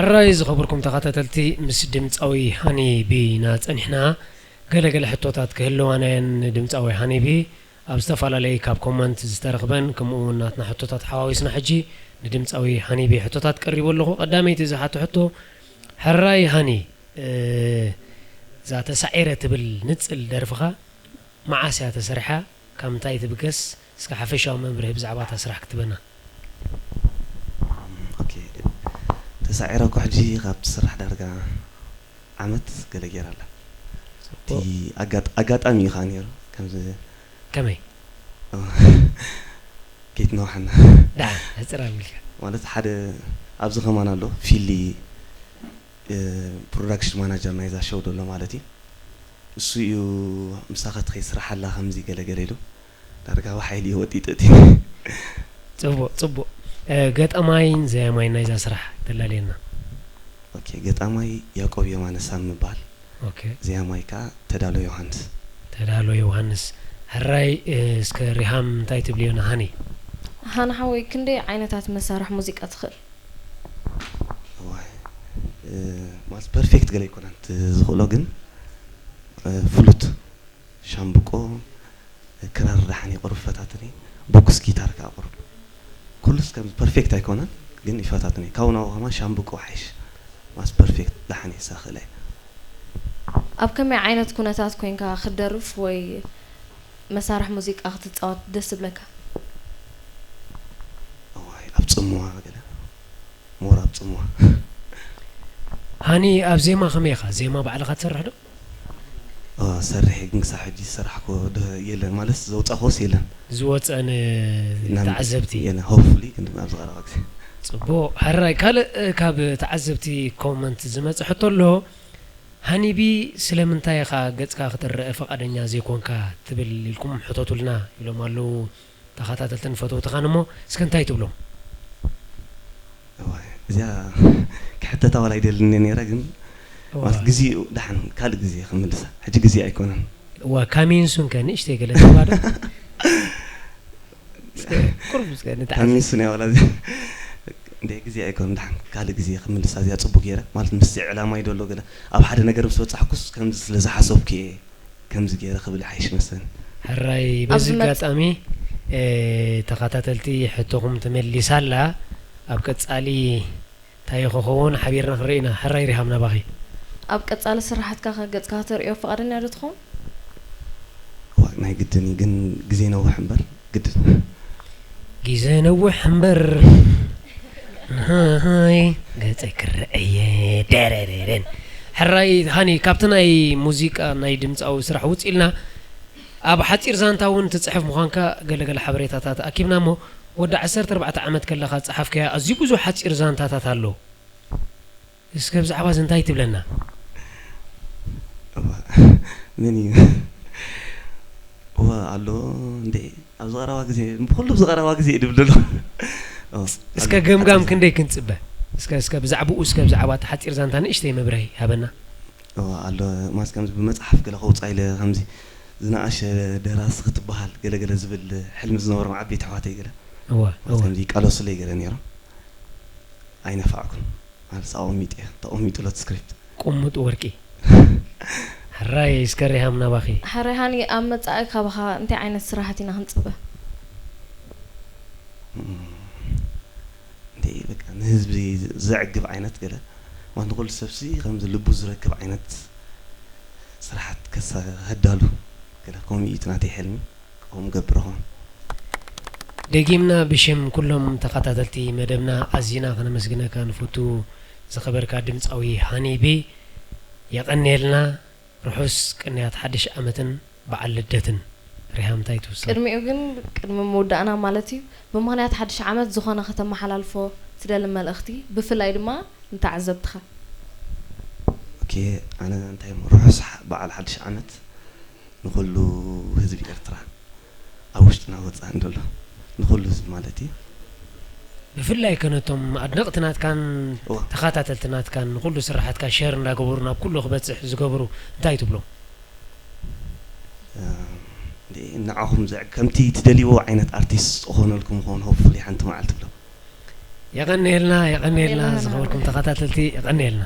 ሕራይ ዝኸበርኩም ተኸታተልቲ፣ ምስ ድምጻዊ ሃኒ ቢ ኢና ጸኒሕና። ገለ ገለ ሕቶታት ክህልዋና እየን ንድምጻዊ ሃኒ ቢ። ኣብ ዝተፈላለየ ካብ ኮመንት ዝተረኽበን ከምኡ እውን ናትና ሕቶታት ሓዋዊስና ሕጂ ንድምጻዊ ሃኒ ቢ ሕቶታት ቀሪቡ ኣለኹ። ቀዳመይቲ ዝሓቶ ሕቶ፣ ሕራይ ሃኒ፣ እ፣ እዛ ተሳዒረ ትብል ንጽል ደርፍኻ መዓስ እያ ተሰሪሓ? ካብ ምንታይ ትብገስ? እስከ ሓፈሻዊ መብርሂ ብዛዕባ እታ ስራሕ ክትበና። ኦኬ፣ ተሳዒረ እኮ ሕጂ ካብ ትስራሕ ዳርጋ ዓመት ገለ ገይራ ኣላ። እቲ ኣጋጥ-፣ ኣጋጣሚ እዩ ከዓ ነይሩ። ከምዚ ከመይ? ኬት ነውሓና። ደሓን፣ ሕጽር ኣቢልካ። ማለት ሓደ ኣብዚ ከማን ኣሎ፣ ፊሊ፣ እ፣ ፕሮዳክሽን ማናጀር ናይዛ ሾው ዘሎ ማለት እዩ። እሱ እዩ፣ "ምሳኻ ትኸይድ ስራሕ ኣላ ከምዚ ገለ ገለ" ኢሉ። ዳርጋ ብሓይሊ እዩ ወጢጡ እቲ። ጽቡቕ፣ ጽቡቕ። እ፣ ገጣማይን ዘያማይን ናይዛ ስራሕ ተላልየና። ኦኬ፣ ገጣማይ ያዕቆብ የማነ ሳም ምባል። ኦኬ። ዘያማይ ከኣ ተዳሎ ዮሃንስ። ተዳሎ ዮሃንስ። ሕራይ፣ እ፣ እስከ ሪሃም እንታይ ትብልዮ ንሃኒ? ሃኒ ሓወይ፣ ክንደይ ዓይነታት መሳርሒ ሙዚቃ ትኽእል? እዋይ፣ እ፣ ማለት ፐርፌክት ገለ ኣይኮነን እቲ ዝኽእሎ፣ ግን፣ እ፣ ፍሉት ሻምብቆ፣ ክራር ደሓን ይቕርብ ይፈታተን እየ። ቦክስ ጊታር ከኣ ቁሩብ። ኩሉስ ከም ፐርፌክት ኣይኮነን፣ ግን ይፈታተን እየ። ካብኡ ናብኡ ከማን ሻምብቆ ሓይሽ። ማስ ፐርፌክት ደሓን እየ፣ ሳኽእላ እየ። ኣብ ከመይ ዓይነት ኩነታት ኮይንካ ክትደርፍ ወይ መሳርሒ ሙዚቃ ክትጻወት ደስ ዝብለካ? እዋይ፣ ኣብ ጽምዋ ገለ። ሞር ኣብ ጽምዋ። ሃኒ፣ ኣብ ዜማ ከመይ ኢኻ? ዜማ ባዕልኻ ትሰርሕ ዶ? ኦ፣ ሰርሕ ግን ክሳብ ሕጂ ዝሰራሕኮ ዶ-፣ የለን፣ ማለት ዘውጻእኮስ የለን። ዝወጸ ን-፣ ናብ ተዓዘብቲ? የለን፣ ሆፕፉሊ ግን ኣብዚ ቀረባ ግዜ። ጽቡቕ። ሕራይ፣ ካልእ፣ እ፣ ካብ ተዓዘብቲ ኮመንት ዝመጸ ሕቶ ኣሎ። ሃኒቢ፣ ስለምንታይ ኢኻ ገጽካ ክትረአ ፍቓደኛ ዘይኮንካ ትብል ኢልኩም ሕተቱልና ኢሎም ኣለዉ ተኸታተልትን ፈተውትኻን። እሞ እስከ እንታይ ትብሎም? እዋይ፣ እዚኣ ክሕተታ ዋላ ኣይደልን እየ ነይረ፣ ግን እዋ። ማለት ግዜኡ ደሓን ካልእ ግዜ ክምልሳ። ሕጂ ግዜ ኣይኮነን። እዋ፣ ካሚንሱን ከ ንእሽተይ ገለ ትብላ ዶ? እስከ ቁሩብ እስከ ንተዓዘብ። ካሚንሱን እያ ዋላ እዚ። እንደ ግዜ ኣይኮነን፣ ደሓን ካልእ ግዜ ክምልሳ። እዚኣ ጽቡቅ ገይረ፣ ማለት ምስቲ ዕላማይ ዶ ኣሎ ገለ። ኣብ ሓደ ነገር ምስ በጻሕኩስ ከምዚ ስለ ዝሓሰብኩ እየ ከምዚ ገይረ ክብል ይሓይሽ መስለኒ። ሕራይ፣ በዚ ኣብዚ መጽ- ኣጋጣሚ፣ እ፣ ተኸታተልቲ ሕቶኹም ተመሊሳ ኣላ። ኣብ ቀጻሊ እንታይ ክኸውን ሓቢርና ክንርኢ ኢና። ሕራይ ሪሃም ናባኺ። ኣብ ቀጻሊ ስራሓትካ ከ ገጽካ ከተርእዮ ፍቓደኛ ዶ ትኸውን? እዋ፣ ናይ ግድን እዩ፣ ግን ግዜ ነውሕ እምበር ግድን። ግዜ ነውሕ እምበር፣ ሃይ፣ ገጸይ ክረኣየ፣ ደረረረን። ሕራይ ሃኒ፣ ካብቲ ናይ ሙዚቃ ናይ ድምጻዊ ስራሕ ውጽእ ኢልና፣ ኣብ ሓጺር ዛንታ እውን ትጽሕፍ ምዃንካ ገለ ገለ ሓበሬታታት ኣኪብና እሞ፣ ወዲ ዓሰርተ ኣርባዕተ ዓመት ከለኻ ዝጸሓፍካዮ ኣዝዩ ብዙሕ ሓጺር ዛንታታት ኣሎ። እስከ ብዛዕባ እዚ እንታይ ትብለና? እዋ፣ መን እዩ? እዋ፣ ኣሎ እንዴ፣ ኣብዚ ቀረባ ግዜ፣ ብኹሉ ኣብዚ ቀረባ ግዜ እዩ ድብል ዘሎ። ኦ፣ እስከ ኣሎ። ገምጋም ሓጺር ክንደይ ክንጽበ? እስከ፣ እስከ ብዛዕባኡ፣ እስከ ብዛዕባ እቲ ሓጺር ዛንታ ንእሽተይ መብርሂ ሃበና። እዋ፣ ኣሎ፣ ማስ ከምዚ ብመጽሓፍ ገለ ከውጻእ ኢለ፣ ከምዚ ዝነኣሸ ደራሲ ክትበሃል፣ ገለ ገለ ዝብል ሕልሚ ዝነበሮም ዓበይቲ ኣሕዋተይ ገለ። እዋ፣ ማስ እዋ። ከምዚ ይቃለሱለይ ገለ ነይሮም። ኣይነፋዕኩን። ማለት ኣቐሚጠ፣ ተቐሚጡ ኣሎ እቲ ስክሪፕት። ቁሙጥ ወርቂ። ሕራይ እስከ ሪሃም ናባኺ። ሕራይ ሃኒ፣ ኣብ መጻኢ ካባኻ እንታይ ዓይነት ስራሓት ኢና ክንጽበ? እም፣ እንዴ፣ በቃ ንህዝቢ ዘዕግብ ዓይነት ገለ፣ ማለት ንኹሉ ሰብሲ ከምዚ ልቡ ዝረክብ ዓይነት ስራሓት ከሳ-፣ ከዳሉ ገለ፣ ከምኡ እዩ እቲ ናተይ ሕልሚ። ከምኡ ገብር ኾን። ደጊምና ብሽም ኩሎም ተኸታተልቲ መደብና ኣዚና ከነመስግነካ ንፈቱ። ዝኸበርካ ድምጻዊ ሃኒቢ፣ የቐንየልና። ርሑስ ቅንያት ሓድሽ ዓመትን በዓል ልደትን። ሪሃም፣ እንታይ ትውስኽ? ቅድሚኡ ግን፣ ቅድሚ ምውዳእና ማለት እዩ፣ ብምኽንያት ሓድሽ ዓመት ዝኾነ ከተመሓላልፎ ትደሊ መልእኽቲ፣ ብፍላይ ድማ ንተዓዘብትኻ? ኦኬ፣ ኣነ እንታይ እሞ፣ ርሑስ ሓ-፣ በዓል ሓድሽ ዓመት ንኹሉ ህዝቢ ኤርትራ፣ ኣብ ውሽጥና ወጻእን ዘሎ ንኹሉ ህዝቢ ማለት እዩ። ብፍላይ ከ ነቶም ኣድነቕቲ ናትካን እዋ። ተኸታተልቲ ናትካን ንኹሉ ስራሓትካ ሸር እንዳገበሩ ናብ ኩሉ ክበጽሕ ዝገብሩ እንታይ ትብሎም? እም፣ ንዓኹም ዘዕ-፣ ከምቲ ትደልይዎ ዓይነት ኣርቲስት ክኾነልኩም ይኸውን፣ ሆፕፉሊ ሓንቲ መዓልቲ ብሎም። የቐንየልና፣ የቐንየልና። የቐንየልና። ዝኸበርኩም ተኸታተልቲ፣ የቐንየልና።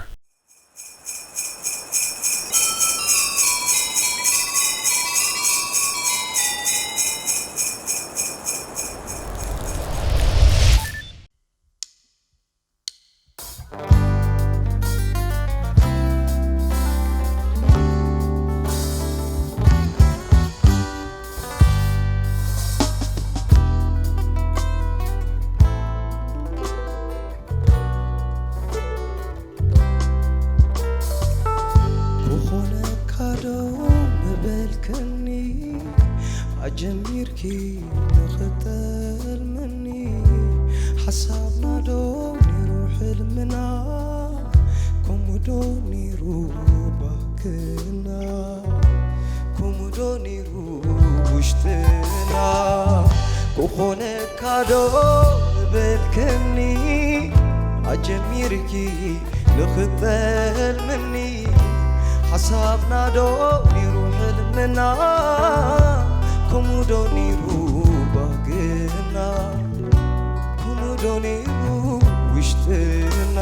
ክኾነካ ዶ ምበልክኒ፣ ኣጀሚርኪ ንኽጠልምኒ፣ ሓሳብና ዶ ነይሩ ሕልምና፣ ከምኡ ዶ ነይሩ ባህግና፣ ከምኡ ዶ ነይሩ ውሽጥና፣ ክኾነካ ዶ ምበልክኒ፣ ኣጀሚርኪ ንኽጠልምኒ፣ ሓሳብና ዶ ነይሩ ሕልምና፣ ከምኡ ዶ ነይሩ ባህግና፣ ከምኡ ዶ ነይሩ ውሽጥና።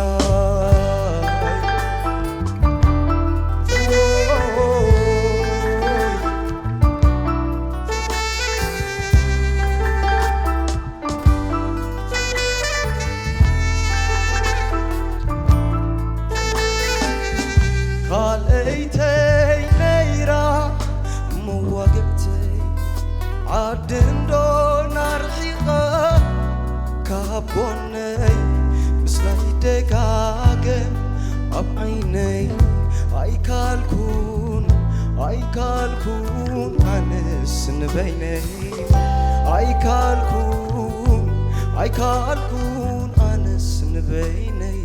ካልኣይተይ ነይራ መዋግብተይ፣ ዓዲ እንዶ ናርሒቐ ካብ ጎነይ ምስላ ይደጋገም ኣብ ዓይነይ። ኣይካልኩን ኣይካልኩን ኣነስ ንበይነይ፣ ኣይካልኩን ኣይካልኩን ኣነስ ንበይነይ።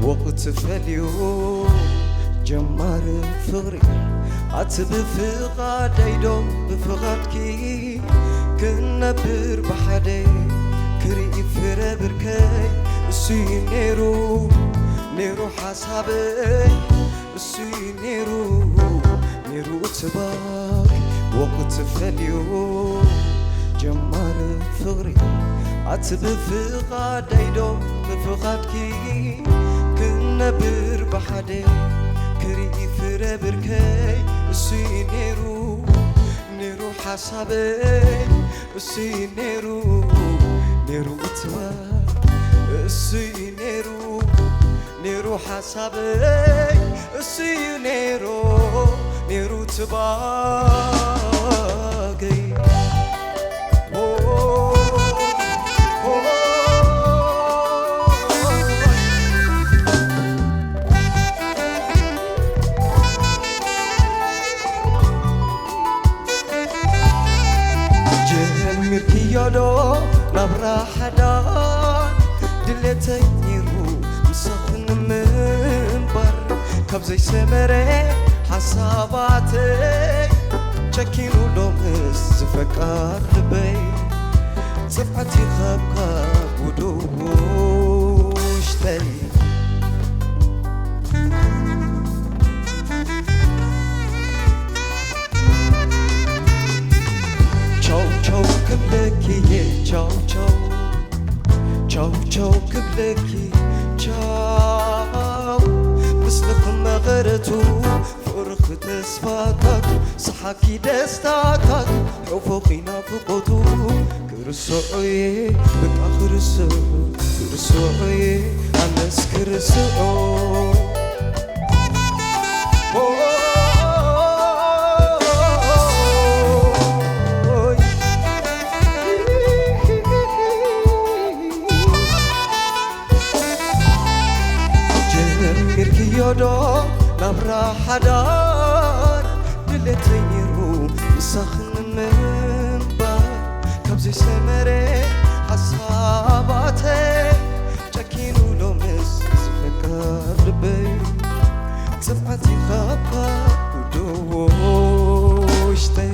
ወቕቲ ፈልዩ ጀማሪ ፍቕሪ፣ ኣቲ ብፍቓደይ ዶ ብፍቓድኪ ክንነብር ብሓደ፣ ክርኢ ፍረ ብርከይ እሱ እዩ ነይሩ፣ ነይሩ ሓሳበይ እሱ እዩ ነይሩ፣ ነይሩ ትባክ። ወቕቲ ፈልዩ ጀማሪ ፍቕሪ፣ ኣቲ ብፍቓደይ ዶ ብፍቓድኪ ክንነብር ብሓደ፣ ክርኢ ፍረ ብርከይ እሱ እዩ ነይሩ፣ ነይሩ ሓሳበይ እሱ እዩ ነይሩ፣ ነይሩ ትባክ እሱ እዩ ነይሩ፣ ነይሩ ሓሳበይ እሱ እዩ ነይሩ፣ ነይሩ ትባገይ። ኦ፣ ኦ፣ ጀሚርክዮ ዶ ናብራ ሓዳር፣ ድሌተይ ነይሩ ምሳኺ ንምንባር፣ ካብ ዘይሰመረ ሓሳባተይ ጨኪኑ ሎምስ ዝፈቃር ልበይ፣ ጽፍዓት ይኸብካ ጉዱ ውሽጠይ። ቻው ቻው ክብለኪ እየ ቻው ቻው፣ ቻው ቻው ክብለኪ ቻው። ምስልኺ መቐረቱ ፍቕርኺ ተስፋታቱ፣ ሰሓቂ ደስታታቱ፣ ሕቑፎኺ ናፍቖቱ፣ ክርስዖ እየ በቃ ክርስዖ፣ ክርስዖ እየ ኣነስ ክርስዖ። ጀሚርክዮ ዶ ናብራ ሓዳር፣ ድሌተይ ነይሩ ምሳኺ ንምንባር፣ ካብ ዘይሰመረ ሓሳባተይ ጨኪኑ ሎምስ ዝፈቀር ልበይ፣ ጽፍዓት ይኸብካ ጉዱ ውሽጠይ።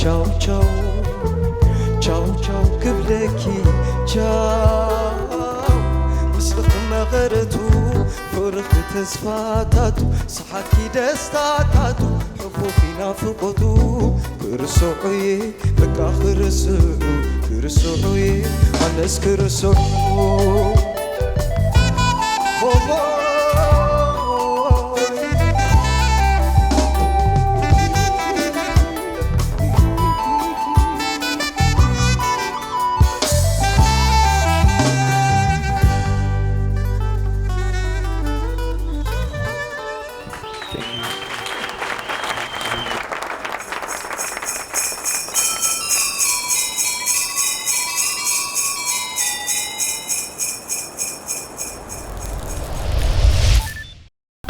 ቻው ቻው ቻው ቻው ክብለኪ ቻው ምስልኺ መቐረቱ ፍቕርኺ ተስፋታቱ ሰሓቕኪ ደስታታቱ ሕፉኺ ናፍቖቱ ክርስዑ እየ በቃ ክርስዑ ክርስዑ እየ ኣነስ ክርስዑ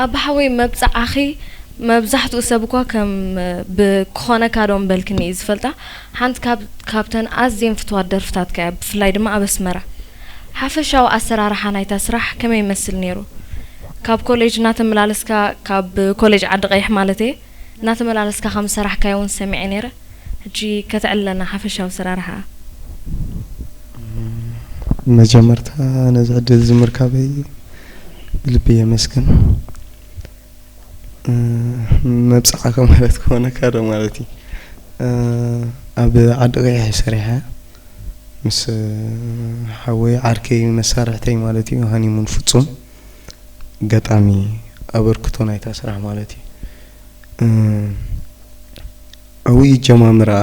ኣባሓወይ መብጻዓኺ መብዛሕትኡ ሰብ እኳ ከም ብክኾነካ ዶ እምበልክኒ እዩ ዝፈልጣ። ሓንቲ ካብ ካብተን ኣዝየን ፍትዋት ደርፍታትካ እያ፣ ብፍላይ ድማ ኣብ ኣስመራ። ሓፈሻዊ ኣሰራርሓ ናይታ ስራሕ ከመይ ይመስል ነይሩ? ካብ ኮሌጅ እናተመላለስካ፣ ካብ ኮሌጅ ዓዲ ቀይሕ ማለት እየ፣ እናተመላለስካ ከም ዝሰራሕካዮ እውን ሰሚዐ ነይረ። ሕጂ ከተዕልለና ሓፈሻዊ ኣሰራርሓኣ። መጀመርታ ነዚ ዕድል እዚ ምርካበይ ብልቢ የመስግን። መብጻዕካ ማለት ክኾነካ ዶ ማለት እዩ። ኣብ ዓዲ ቀይሕ ሰሪሐ ምስ ሓወይ ዓርከይ መሳርሕተይ ማለት እዩ ሃኒሙን ፍጹም ገጣሚ ኣበርክቶ ናይታ ስራሕ ማለት እዩ። ኣብኡ እዩ ኣጀማምራኣ።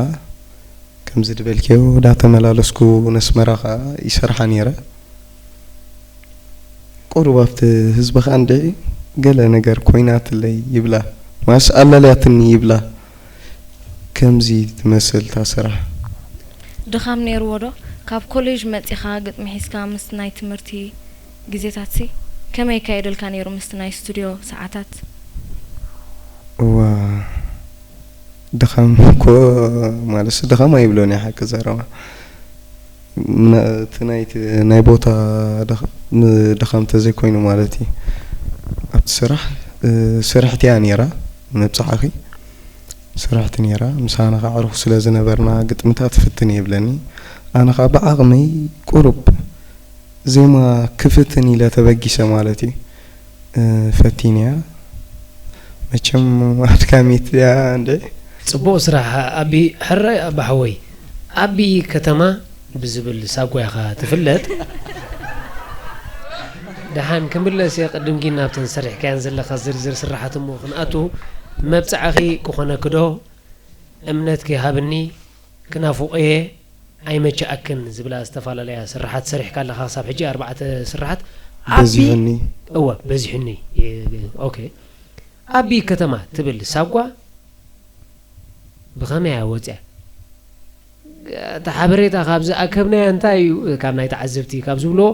ከምዚ ዝበልክዮ እንዳተመላለስኩ ነስመራ ከኣ ይሰርሓ ነይረ። ቁሩብ ኣብቲ ህዝቢ ከኣ እንድዒ ገለ ነገር ኮይናትለይ ይብላ፣ ማለትስ ኣለልያትኒ ይብላ። ከምዚ ትመስል እታ ስራሕ። ድኻም ነይርዎ ዶ? ካብ ኮሌጅ መጺኻ ግጥሚ ሒዝካ ምስ ናይ ትምህርቲ ግዜታትሲ ከመይ ይካየደልካ ነይሩ ምስቲ ናይ ስቱድዮ ሰዓታት? እዋ ድኻም እኮ ማለትሲ ድኻም ኣይብሎን እየ ሓቂ ዘረባ። እቲ ናይቲ ናይ ቦታ ድኻም ተዘይኮይኑ ማለት እዩ። ኣብቲ ስራሕ ስርሕቲ እያ ነይራ መብጻዓኺ ስርሕቲ ነይራ። ምሳና ከዓ ዕሩኽ ስለ ዝነበርና ግጥምታት ፍትን የብለኒ። ኣነ ከዓ ብዓቕመይ ቁሩብ ዜማ ክፍትን ኢለ ተበጊሰ ማለት እዩ። ፈቲነያ። መቸም ኣድካሚት እያ እንደ። ጽቡቕ ስራሕ ኣቢ። ሕራይ ኣባ ሓወይ፣ ኣቢ ከተማ ብዝብል ሳጓ ኢኻ ትፍለጥ። ደሓን ክምለስ እየ፣ ቅድም ግን ናብተን ሰሪሕካየን ዘለኻ ዝርዝር ስራሓት እሞ ክንኣቱ፣ መብጽዓኺ ክኾነኪ ዶ? እምነትኪ ሃብኒ፣ ክናፍቖ እየ፣ ኣይመችኣክን ዝብላ ዝተፈላለያ ስርሓት ሰሪሕካ ኣለኻ ክሳብ ሕጂ ኣርባዕተ ስርሓት ዓቢ በዚሑኒ። እወ በዚሑኒ። ኦኬ ኣቢ ከተማ ትብል ሳጓ ብኸመይ እያ ወፂኣ? እቲ ሓበሬታ ካብ ዝኣከብናዮ እንታይ እዩ ካብ ናይ ተዓዘብቲ ካብ ዝብልዎ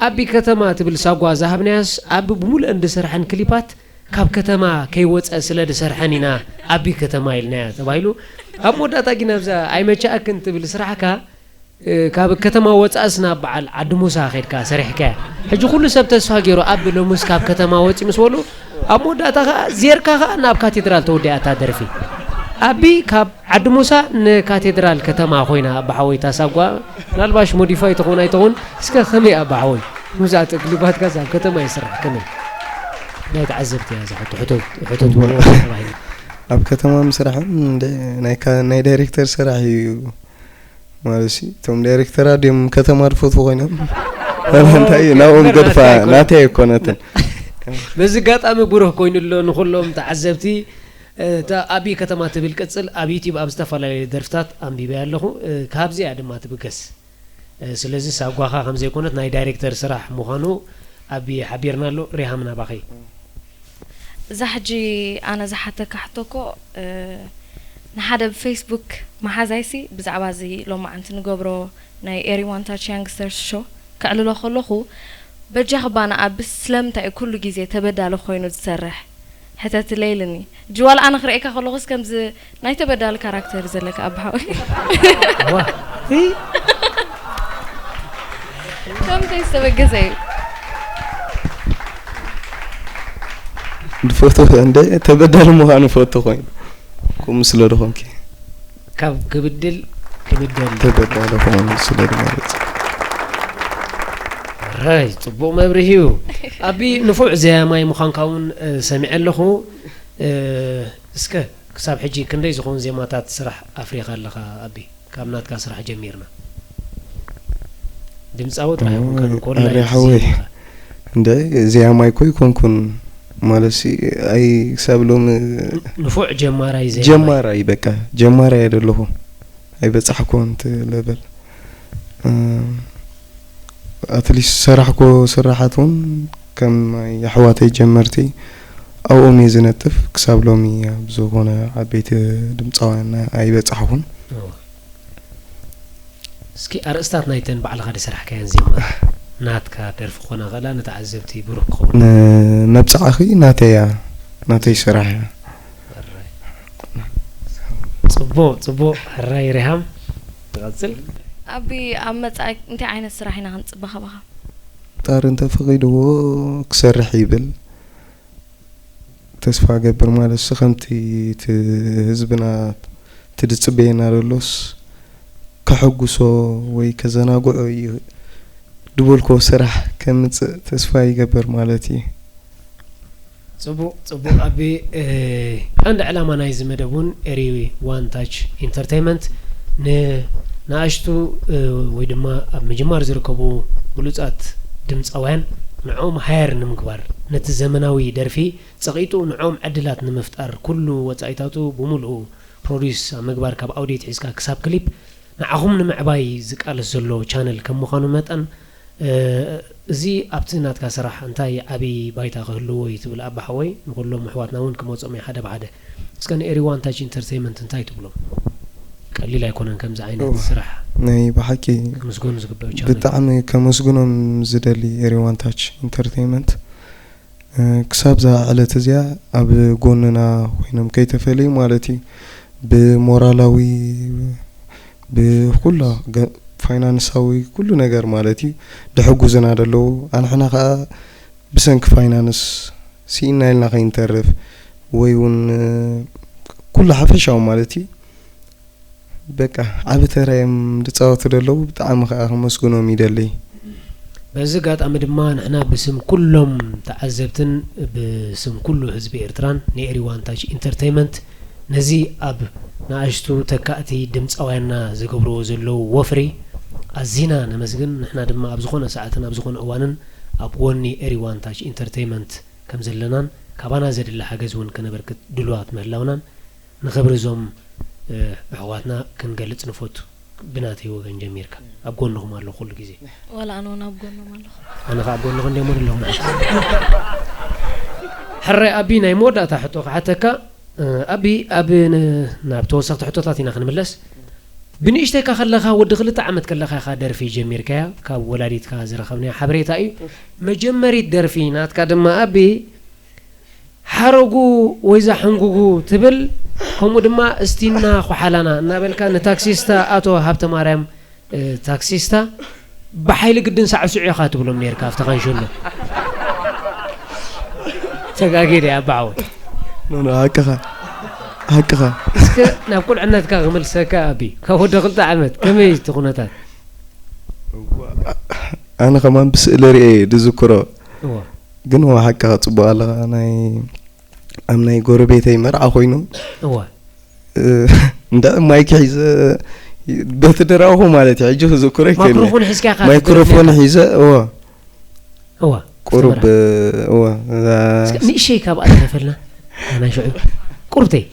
ኣቢ ከተማ ትብል ሳጓ ዝሃብናያስ ኣቢ ብሙሉአን ዝሰርሐን ክሊፓት ካብ ከተማ ከይወፀ ስለ ዝሰርሐን ኢና ኣቢ ከተማ ኢልናያ ተባሂሉ። ኣብ መወዳእታ ግን ኣብዛ ኣይመችኣክን ትብል ስራሕካ ካብ ከተማ ወፃእስ ናብ በዓል ዓዲ ሙሳ ከድካ ሰሪሕካያ። ሕጂ ኩሉ ሰብ ተስፋ ገይሩ ኣቢ ሎምስ ካብ ከተማ ወፂ ምስ በሉ ኣብ መወዳእታ ከዓ ዜርካ ከዓ ናብ ካቴድራል ተወዲኣ እታ ደርፊ። ኣቢ ካብ ዓዲ ሙሳ ንካቴድራል ከተማ ኮይና ኣባ ሓወይ እታ ሳጓ ምናልባሽ ሞዲፋይ ትኸውን ኣይትኸውን እስከ ከመይ ኣባ ሓወይ? መብዛሕትኡ ክሊፓትካስ ኣብ ከተማ ይስራሕ ከመይ? ናይ ተዓዘብቲ እያ እዛ ሕቶ ሕቶ ሕቶ ትብልዎ ተባሂሉ። ኣብ ከተማ ምስራሕ ናይ ዳይሬክተር ስራሕ እዩ። ማለት ሲ እቶም ዳይሬክተራት ድዮም ከተማ ዝፈትዉ ኮይኖም ዋላ እንታይ እዩ ናብኦም ገድፋ ናተይ ኣይኮነትን። በዚ ኣጋጣሚ ብሩህ ኮይኑ ኣሎ ንኹሎም ተዓዘብቲ። እታ ኣብይ ከተማ ትብል ቅጽል ኣብ ዩትዩብ ኣብ ዝተፈላለዩ ደርፍታት ኣንቢበያ ኣለኹ። ካብዚኣ ድማ ትብገስ። ስለዚ ሳጓኻ ከም ዘይኮነት ናይ ዳይሬክተር ስራሕ ምዃኑ ኣብይ ሓቢርና ኣሎ። ሪሃም ናባኺ። እዛ ሕጂ ኣነ ዝሓተካ ሕቶ እኮ ንሓደ ብፌስቡክ መሓዛይሲ ብዛዕባ እዚ ሎማዓንቲ ንገብሮ ናይ ኤሪ ዋን ታች ያንግስተርስ ሾው ከዕልሎ ከለኹ በጃኺ ባና ኣብስ ስለምንታይ እዩ ኩሉ ግዜ ተበዳሊ ኮይኑ ዝሰርሕ ሕተትለይ ኢልኒ። ሕጂ ዋላ ኣነ ክርእየካ ከለኹስ ከምዚ ናይ ተበዳሊ ካራክተር ዘለካ ኣባሓወይ። ዋ። ከምንታይ ዝተበገሰ እዩ። ንፈቶ እንደ ተበዳሊ ምዃኑ ፈቶ ኮይኑ ከምኡ ስለ ዝኾንኪ ካብ ክብድል ክብደል ተበዳለ ክኾን ስለ ዝመረጽ። ራይ ጽቡቕ መብርሂ እዩ። ኣቢ ንፉዕ ዘያማይ ምዃንካ እውን እ፣ ሰሚዐ ኣለኹ። እ፣ እስከ ክሳብ ሕጂ ክንደይ ዝኾኑ ዜማታት ስራሕ ኣፍሪኻ ኣለኻ ኣቢ? ካብ ናትካ ስራሕ ጀሚርና ድምፃዊ ጥራሕ ይኹንካ ኦይ፣ ንኮላይ ኣረ ሓወይ። ዜማኻ። እንደ ዜያማይ እኮ ይኮንኩን ማለት ሲ ኣይ ክሳብ ሎሚ ንፉዕ ጀማራይ ዜማ ጀማራይ በቃ ጀማራይ እየ ዘለኹ። ኣይበጻሕኩን እቲ ለበል። ኣትሊስት ሰራሕኮ ስራሓት እውን ከም ናይ ኣሕዋተይ ጀመርቲ ኣብኦም እየ ዝነጥፍ። ክሳብ ሎሚ ኣብ ዝኾነ ዓበይቲ ድምፃውያን ኣይበጻሕኩን። እወ። እስኪ ኣርእስታት ናይተን ባዕልኻ ዝሰራሕካየን ዜማ ናትካ ደርፊ ክኾና ኽእላ ንተዓዘብቲ ብሩህ ክኸውን። ንመብጻዕኺ ናተይ እያ፣ ናተይ ስራሕ እያ። ሕራይ። ጽቡቕ ጽቡቕ። ሕራይ ሪሃም ትቐጽል። ኣቢ ኣብ መጻኢ እንታይ ዓይነት ስራሕ ኢና ክንጽበ ካባኻ? ጣር እንተፈቒድዎ ክሰርሕ ይብል። ተስፋ እገብር ማለት ሲ ከምቲ እቲ ህዝብና እቲ ዝጽበየና ዘሎስ ከሐጉሶ ወይ ከዘናግዖ እዩ ዝበልኮ ስራሕ ከምጽእ ተስፋ ይገብር ማለት እዩ። ጽቡቕ ጽቡቕ ኣቢ። እ፣ ቀንዲ ዕላማ ናይዚ መደብ እውን ኤሪ ዋን ታች ኢንተርቴይመንት ንንኣሽቱ እ፣ ወይ ድማ ኣብ ምጅማር ዝርከቡ ብሉጻት ድምፃውያን ንዕኦም ሃየር ንምግባር ነቲ ዘመናዊ ደርፊ ጸቒጡ ንዕኦም ዕድላት ንምፍጣር ኩሉ ወጻኢታቱ ብምሉኡ ፕሮዲስ ኣብ ምግባር ካብ ኣውዲት ሒዝካ ክሳብ ክሊፕ ንዓኹም ንምዕባይ ዝቃለስ ዘሎ ቻነል ከም ምዃኑ መጠን እ፣ እዚ ኣብቲ ናትካ ስራሕ እንታይ ዓቢ ባይታ ክህልዎ እዩ ትብል ኣባ ሓወይ? ንኩሎም ኣሕዋትና እውን ክመጾም እዩ ሓደ ብሓደ። እስከ ንኤሪ ዋን ታች ኢንተርቴይመንት እንታይ ትብሎም? ቀሊል ኣይኮነን ከምዚ ዓይነት እወ። ስራሕ ናይ ብሓቂ ክምስገኑ ዝግበኦ ቻነል። ብጣዕሚ ከመስግኖም ዝደሊ ኤሪ ዋን ታች ኢንተርቴይመንት እ፣ ክሳብ እዛ ዕለት እዚኣ ኣብ ጎንና ኮይኖም ከይተፈለዩ ማለት እዩ። ብሞራላዊ፣ ብኩላ ገ-፣ ፋይናንሳዊ ኩሉ ነገር ማለት እዩ ድሕጉዝና ደለዉ። ኣንሕና ከኣ ብሰንኪ ፋይናንስ ስኢንና ኢልና ከይንተርፍ ወይ እውን፣ እ፣ ኩሉ ሓፈሻዊ ማለት እዩ በቃ ዓቢ ተራ እዮም ዝጻወቱ ዘለዉ። ብጣዕሚ ከኣ ከመስግኖም ይደሊ። በዚ ኣጋጣሚ ድማ ንሕና ብስም ኩሎም ተዓዘብትን ብስም ኩሉ ህዝቢ ኤርትራን ንኤሪ ዋን ታች ኢንተርተይመንት ነዚ ኣብ ንኣሽቱ ተካእቲ ድምጻውያንና ዝገብርዎ ዘለዉ ወፍሪ ኣዚና ነመስግን። ንሕና ድማ ኣብ ዝኾነ ሰዓትን ኣብ ዝኾነ እዋንን ኣብ ጎኒ ኤሪ ዋን ታች ኢንተርተይመንት ከም ዘለናን ካባና ዘድሊ ሓገዝ እውን ከነበርክት ድሉዋት ምህላውናን ንኽብሪ እዞም፣ እ፣ ኣሕዋትና ክንገልጽ ንፈቱ። ብናተይ ወገን ጀሚርካ ኣብ ጎንኹም ኣለኹ ኩሉ ግዜ። ዋላ ኣነ እውን ኣብ ጎኖም ኣለኹ። ኣነ ኸኣ ኣብ ጎንኹ እንድየ እሞ ዘለኹ ንዓኹም። ሕራይ ኣቢ፣ ናይ መወዳእታ ሕቶ ክሓተካ። እ፣ ኣቢ፣ ኣብ ን-፣ ናብ ተወሰኽቲ ሕቶታት ኢና ክንምለስ። ብንእሽተይካ ከለኻ፣ ወዲ ክልተ ዓመት ከለኻ ኢኻ ደርፊ ጀሚርካያ፣ ካብ ወላዲትካ ዝረኸብናዮ ሓበሬታ እዩ። መጀመሪት ደርፊ ናትካ ድማ ኣቢ፣ ሓረጉ ወይዛ ሕንጉጉ ትብል፣ ከምኡ ድማ እስቲና ኹሓላና እናበልካ ንታክሲስታ ኣቶ ሃብተማርያም፣ እ፣ ታክሲስታ ብሓይሊ ግድን ሳዕስዑ ኢኻ ትብሎም ነይርካ ኣብቲ ካንሸሎ። ተጋግየ ድየ ኣባ ሓወይ? ኖ፣ ኖ፣ ሓቅኻ። ሓቅኻ። እስከ ናብ ቁልዕነትካ ክመልሰካ ኣቢ። ካብ ወዲ ክልተ ዓመት ከመይ እዩ እቲ ኩነታት? ኣነ ከማን ብስእሊ ርእየ እየ ዝዝክሮ። እወ። ግን እወ ሓቅኻ ጽቡቕ ኣለኻ። ናይ ኣብ ናይ ጎረቤተይ መርዓ ኮይኑ እወ። እ፣ እንዳ ማይክ ሒዘ በቲ ድራኹ ማለት እዩ። ሕጂ ክዝክሮ ይከኒ። ማይክሮፎን ሒዝካ ኢኻ ማይክሮፎን ትደርፍ ነርካ። ሒዘ፣ እወ። እወ፣ ቁሩብ፣ ትምራሕ። እወ፣ እዛ እስከ ንእሸይ ካብኣ ተረፈልና። ኣና ሽዑ ቁርብተይ።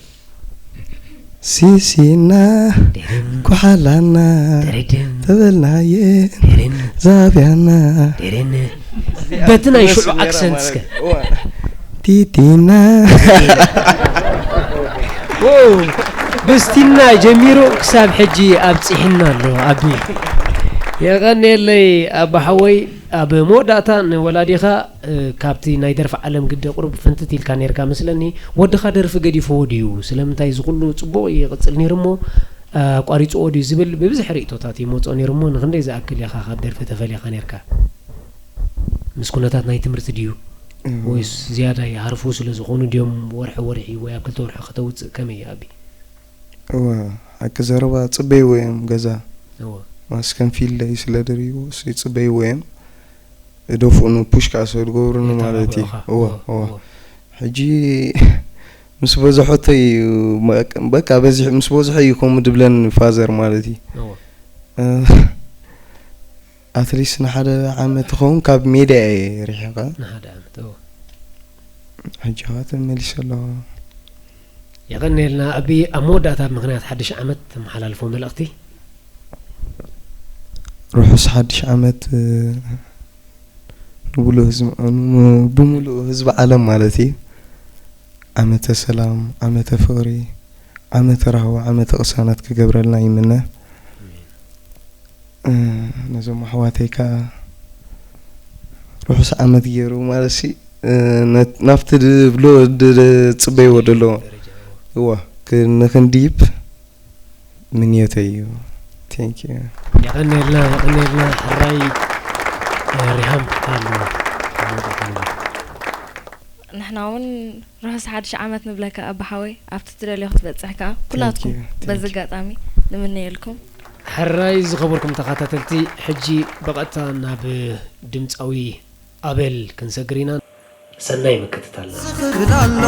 ሲሲና ደረን፣ ኳሓላና ደረድን፣ ተበልናየ ደረን፣ ዛብያና ደረን። በቲ ናይ ሽዑ ኣክሰንት እስከ። ቲቲና። ዎ፣ ብስቲና ጀሚሩ ክሳብ ሕጂ ኣብጺሕና ኣሎ። ኣቢ የቐንየለይ ኣባ ሓወይ። ኣብ መወዳእታ ንወላዲኻ፣ እ፣ ካብቲ ናይ ደርፊ ዓለም ግደ ቁሩብ ፍንትት ኢልካ ኔርካ መስለኒ። ወድኻ ደርፊ ገዲፍዎ ድዩ? ስለምንታይ እዚ ኩሉ ጽቡቕ ይቕጽል ኔሩ እሞ፣ እ፣ ኣቋሪጽዎ ድዩ ዝብል ብብዝሒ ርእይቶታት ይመጾ ኔሩ እሞ፣ ንኽንደይ ዝኣክል ኢኻ ካብ ደርፊ ተፈሊኻ ኔርካ? ምስ ኩነታት ናይ ትምህርቲ ድዩ? እወ። ወይስ ዝያዳ ይሃርፉ ስለ ዝኾኑ ድዮም ወርሒ ወርሒ ወይ ኣብ ክልተ ወርሒ ከተውጽእ ከመይ እዩ ኣቢ? እወ፣ ሓቂ ዘረባ ጽበይዎ እዮም ገዛ። እወ። ማስ ከም ፊልደይ ስለ ደርይዎ እሱ ይጽበይዎ እዮም። እደፍኡኑ ፑሽ ከኣ ስለ ዝገብሩኒ ማለት እዩ። ተባብዑኻ። እወ፣ እወ፣ እወ። እወ። ሕጂ ምስ በዝሖቶ እዩ፣ በቃ በዚሕ-፣ ምስ በዝሖ እዩ ከምኡ ድብለኒ ፋዘር ማለት እዩ። እወ። እ፣ ኣትሊስት ንሓደ ዓመት ይኸውን ካብ ሜድያ እየ ርሒቐ። ንሓደ ዓመት፣ እወ። ሕጂ ኸኣ ተመሊሰ ኣለኹ። የቐንየልና ኣቢ፣ ኣብ መወዳእታ ብምኽንያት ሓድሽ ዓመት ተመሓላልፎ መልእኽቲ? ርሑስ ሓድሽ ዓመት፣ እ፣ ንብሉእ ህዝቢ፣ ን-፣ ብምሉእ ህዝቢ ዓለም ማለት እዩ። ዓመተ ሰላም፣ ዓመተ ፍቕሪ፣ ዓመተ ራህዋ፣ ዓመተ ቅሳነት ክገብረልና ይምነ። ኣሜን። እ፣ ነዞም ኣሕዋተይ ከኣ ርሑስ ዓመት ገይሩ ማለት ሲ፣ እ፣ ነ-፣ ናብቲ ድብሎ ድ-፣ ድ-፣ ጽበይዎ ደሎ። ደረጃ፣ እዎ። እዋ፣ ክ-፣ ንኽንዲብ ምንዮተይ እዩ። Thank you። የቐንየልና፣ የቐንየልና። ሕራይ፣ እ፣ ሪሃም ኣለና። ንሕና እውን ርሑስ ሓድሽ ዓመት ንብለካ ኣባ ሓወይ፣ ኣብቲ ትደልዮ ክትበጽሕ ከኣ ኩላትኩም Thank you, thank በዚ you። ኣጋጣሚ ንምነየልኩም። ሕራይ ዝኸበርኩም ተኸታተልቲ፣ ሕጂ ብቐጥታ ናብ ድምጻዊ ኣቤል ክንሰግር ኢና። ሰናይ ምክትታልና። ዝኽብል ኣሎ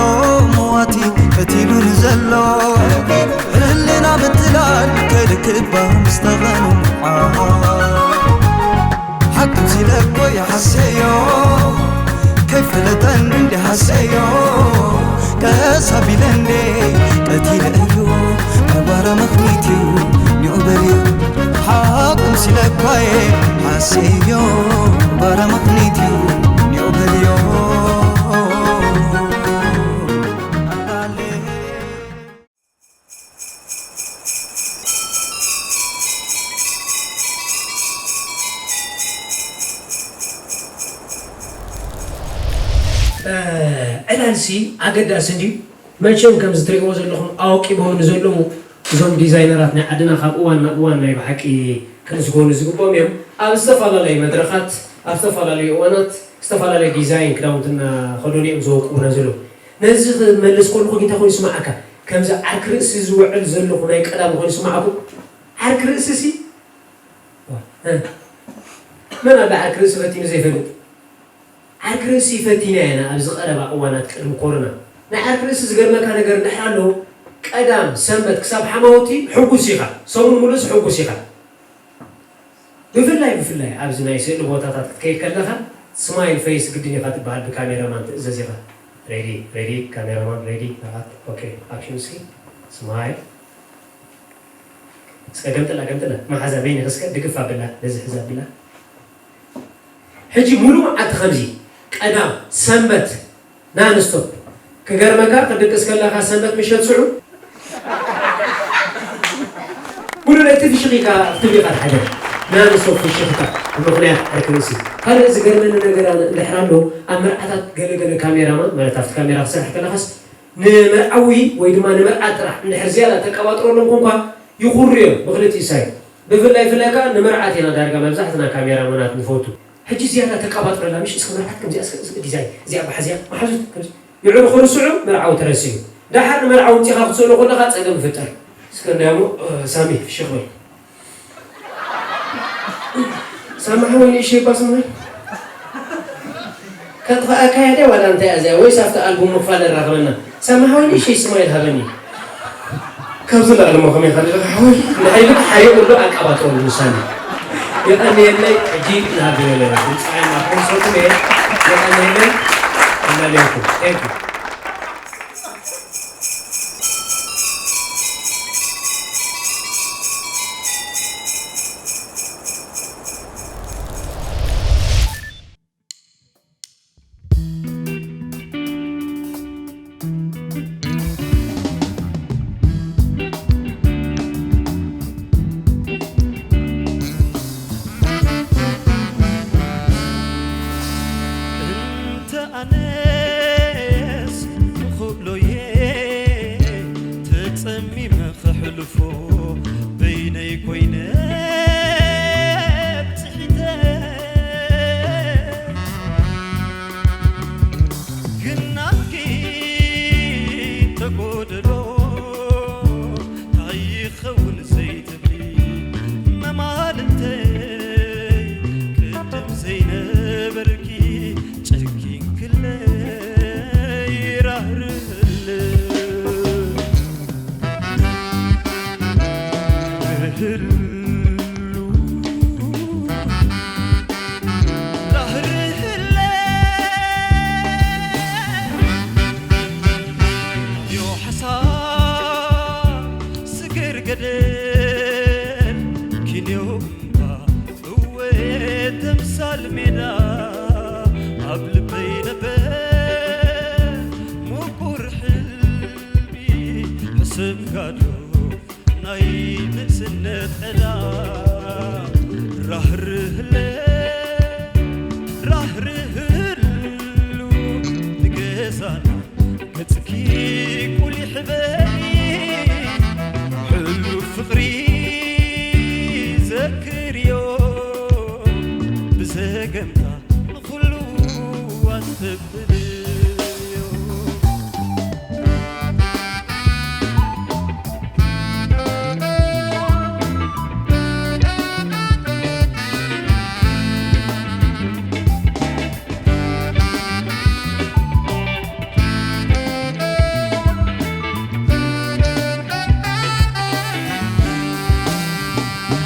መዋቲ ቀቲሉ ንዘሎ፣ ህልና ምትላል ከልክባ ምስ ተቐንዓ። ሓቂ ሲለ እኮ ይሓሰዮ፣ ከይፈለጠን እንዲ ሓሰዮ። ቀስ ኣቢለ እንዴ ቀቲለዮ፣ ነባረ ምኽኒት እዩ ኒዑ በልዮ። ሓቂ ሲለ እኳ እየ ሓሰዮ፣ ነባረ ምኽኒት እዩ ኒዑ በልዮ። ዕላልሲ ኣገዳሲ እንድዩ። መቸም ከምዚ ትሪእዎ ዘለኹም ኣወቂቦም ንዘለዉ እዞም ዲዛይነራት ናይ ዓድና ካብ እዋን ናብ እዋን ናይ ብሓቂ ክምስገኑ ዝግብኦም እዮም። ኣብ ዝተፈላለዩ መድረኻት፣ ኣብ ዝተፈላለዩ እዋናት ዝተፈላለዩ ዲዛይን ክዳውንቲ እናኸደኑ እዮም ዘወቅቡና ዘለዉ። ነዚ ክመልስ ከለኹ እንታይ ኮይኑ ይስምዓካ? ከምዚ ዓርኪ ርእሲ ዝውዕል ዘለኹ ናይ ቀዳም ኮይኑ ይስምዓኩም? ዓርኪ ርእሲ ሲ? እ፣ መን ኣሎ ዓርኪ ርእሲ ፈቲኑ ዘይፈልጥ? ዓርኪ ርእሲ ፈቲና ኢና ኣብዚ ቀረባ እዋናት ቅድሚ ኮሮና። ናይ ዓርኪ ርእሲ ዝገርመካ ነገር እንድሕር ኣሎ፣ ቀዳም ሰንበት ክሳብ ሓማውቲ ሕጉስ ኢኻ፣ ሰሙን ሙሉእስ ሕጉስ ኢኻ። ብፍላይ፣ ብፍላይ ኣብዚ ናይ ስእሊ ቦታታት ክትከይድ ከለኻ ስማይል ፌስ ግድን ኢኻ ትበሃል፣ ብካሜራማን ትእዘዝ ኢኻ። ሬዲ፣ ሬዲ፣ ካሜራማን ሬዲ፣ ንዓት፣ ኦኬ፣ ኣክሽን እስኪ። ስማይል። እስከ ገምጥላ፣ ገምጥላ። መሓዛ በይንኺ እስከ ድግፍ ኣብላ፣ ነዚ ሕዛ ኣብላ። ሕጂ ሙሉእ መዓልቲ ከምዚ፣ ቀዳም፣ ሰንበት፣ ናንስቶፕ። ክገርመካ፣ ክትድቅስ ከለኻ ሰንበት ምሸት ስዑ፣ ሙሉእ ለይቲ ፍሽኽ ኢልካ ክትብል ኢኻ ትሓድር። ናንስቶፕ ፍሽኽታ፣ ብምኽንያት ዓርኪ ርእሲ። ካልእ ዝገርመኒ ነገር ኣነ እንድሕር ኣሎ፣ ኣብ መርዓታት ገለ ገለ ካሜራማን፣ ማለት ኣብቲ ካሜራ ክሰርሕ ከለኻስ፣ ንመርዓዊ ወይ ድማ ንመርዓት ጥራሕ እንድሕር ዝያዳ ተቀባጥረሎም ኮንኳ ይኹሩ እዮም ብክልቲኡ ሳይድ። ብፍላይ፣ ብፍላይ ከኣ ንመርዓት ኢና ዳርጋ መብዛሕትና ካሜራማናት ንፈቱ። ሕጂ ዝያዳ ተቀባጥረላ፣ ምሽ እስከ መርዓት ከምዚኣ፣ እስከ፣ እስከ ዲዛይን፣ እዚኣ ባሕ፣ እዚኣ መሓዙት፣ ከምዚ ንዕኡ ክርስዑ፣ መርዓዊ ተረሲዑ። ደሓር ንመርዓዊ ኣምጺኻ ክትስእሎ ከለኻ ጸገም ይፍጠር። እስከ እንዳያሞ፣ እ፣ ሳሚ፣ ፍሽኽ በል። ሳሚ ሓወይ ንእሽተይ እባ ስማይ። ከጥፍኣካ እያ ድያ ዋላ እንታይ እያ እዚኣ? ወይስ ኣብቲ ኣልቡም ምኽፋል ኣራኽበና? ሳሚ ሓወይ ንእሽተይ ስማይ ሃበኒ። ካብዚ ላዕሊ እሞ ከመይ ኢኻ ደለኻ ሓወይ? ንሓይሊ ሓሪቑ ኣሎ ኣቀባጥረሉ ንሳኒ። የቐንየለይ፣ ሕጂ ናብ ድምፃውያን ናብ ኮንሰርት እየ። የቐንየለይ፣ ኣላለየኩም። Thank you። እንተ ኣነስ ክኽእሎ'የ ተጸሚመ ከሕልፎ በይነይ ኮይነ ብጽሒተ። ግን ናትኪ ተጎደሎ ታይ ይኸውን? ዕዳ ራህርህለ ራህርህሉ ንገዛና ገጽኪ ቁሊሕ በሊ ሕሉፍ ፍቕሪ ዘክርዮ ብዘገምታ ንኹሉ ኣስተብህልዮ።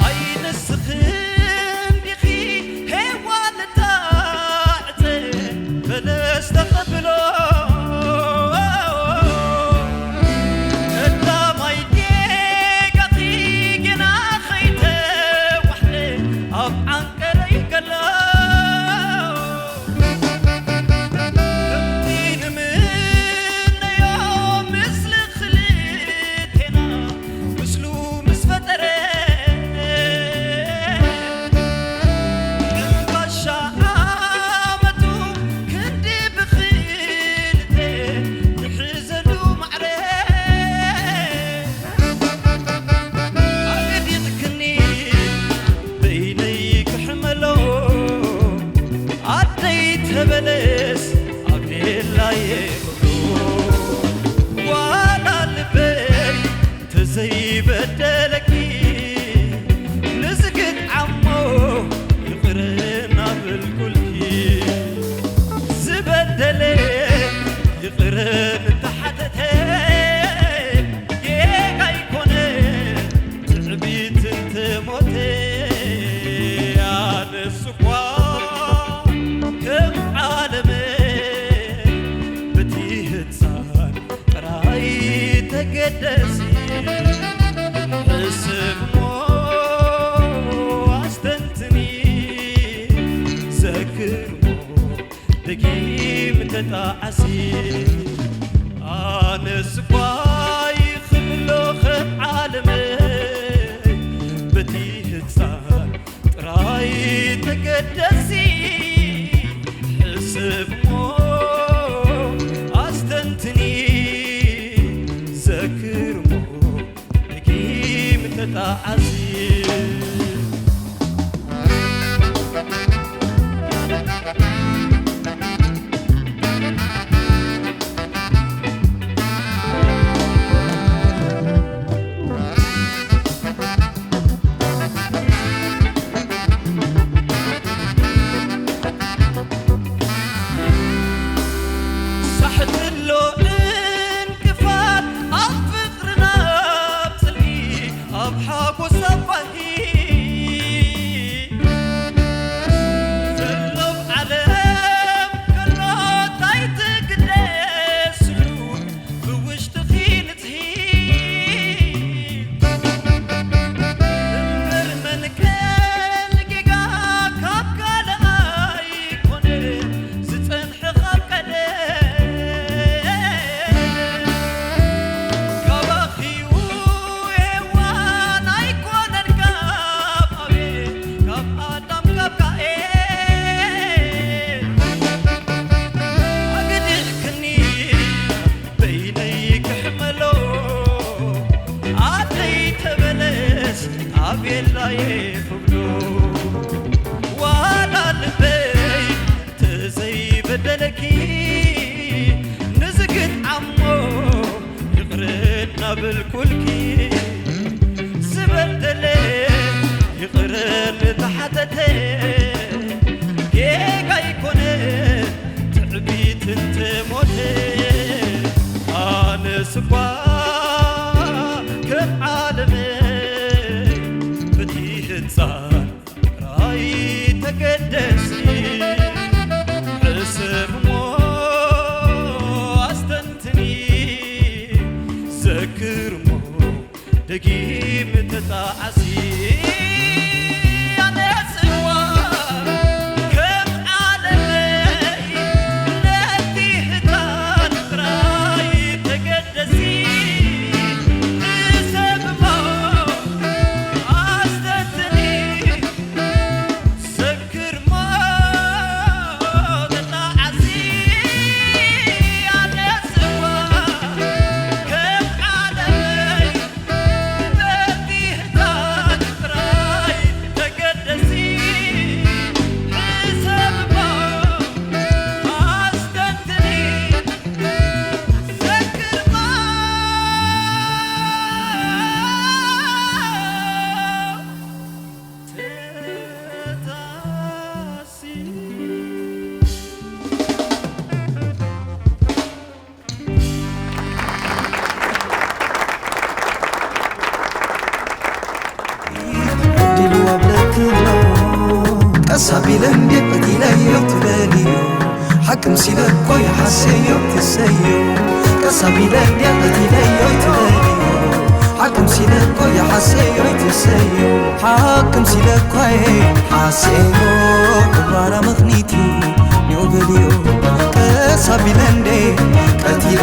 ኣይ ንስኽን ዲኺ ሄዋን እታ ዕፀ በለስ ተቐብሎ? ቀዳማይ ጌጋኺ ገና ኸይተዋሕደ ኣብ ዓንቀረይ ከሎ። ከምቲ ንምነዮ ምስሊ ክልቴና ምስሉ ምስ ፈጠረ፣ ሕምባሻ ዓመቱ ክንዲ ብኽልተ ንሕዘሉ ማዕረ። ኣገዲቕክኒ በይነይ ክሕመሎ፣ ኣደይ ተበለስ ኣብ ቤላየ ክብሎ። ዋላ ልበይ ተዘይበደለኪ፣ ንዝግጥ ዓሞ ይቕረ እናበልኩልኪ። ዝበደለ ይቕረ እንተሓተተ፣ ጌጋ ኣይኮነ ትዕቢት እንተሞተ። ኣነስ እኳ ከም ዓለመ በቲ ህፃን ጥራይ ተገደሲ። ሕስብ እሞ ኣስተንትኒ፣ ዘክር እሞ ደጊም ተጣዓሲ። ኣነስ እኳ ይኽብሎ ከም ዓለመይ በቲ ህፃን ጥራይ ተገደሲ። ሕስብ እሞ ኣስተንትኒ፣ ዘክር እሞ ደጊም ተጣዓሲ። ሳሕትሎ እንቅፋት ኣብ ፍቕርና ኣብ ጽልኢ ኣብ ሓጎስ ኣብ ባህጊ። ዘሎ ዓለም ከሎ እንታይ ትግደስሉ ብውሽጥኺ ንጽሂ። እምበር መንቀል ጌጋ ካብ ካልእ ኣይኮነ ዝጸንሐ ካብ ቀደም። ካባኺ እዩ ሄዋን ኣይኮነን ካብ ኣቤል፣ ካብ ኣዳም፣ ካብ ቃኤል። ኣገዲኽክኒ በይነይ ክሕመሎ፣ ኣደይ ተበለስ ኣቤላየ ክብሎ። ዋላ ልበይ ተዘይበደለኪ፣ ንዝግት ዓሞ ይቕረ እናበልኩልኪ። ዝበደለ ይቕረ እንተሓተተ፣ ጌጋ ኣይኮነ ትዕቢት እንተሞተ። ኣነስ እኳ ከም ዓለመይ በቲ ህንጻ ጥራይ ተገደሲ። ሕስብ እሞ ኣስተንትኒ፣ ዘክር እሞ ደጊም ተጣዓሲ። ኣነስ እዋ ኢለ እንዴ ቀቲለዮ ትበልዮ ሓቅም ሲለ እኮ ይሓሰዮ ትሰዮ ቀሳብ ኢለ እንዴ ቀቲለዮ ትበልዮ ሓቅም ሲለ እኮ ይሓሰዮ ትሰዮ ሓቅም ሲለ እኮ ሓሰዮ ግባራ ምኽኒት እዩ ንኡ በልዮ ቀሳብ ኢለ እንዴ ቀቲለ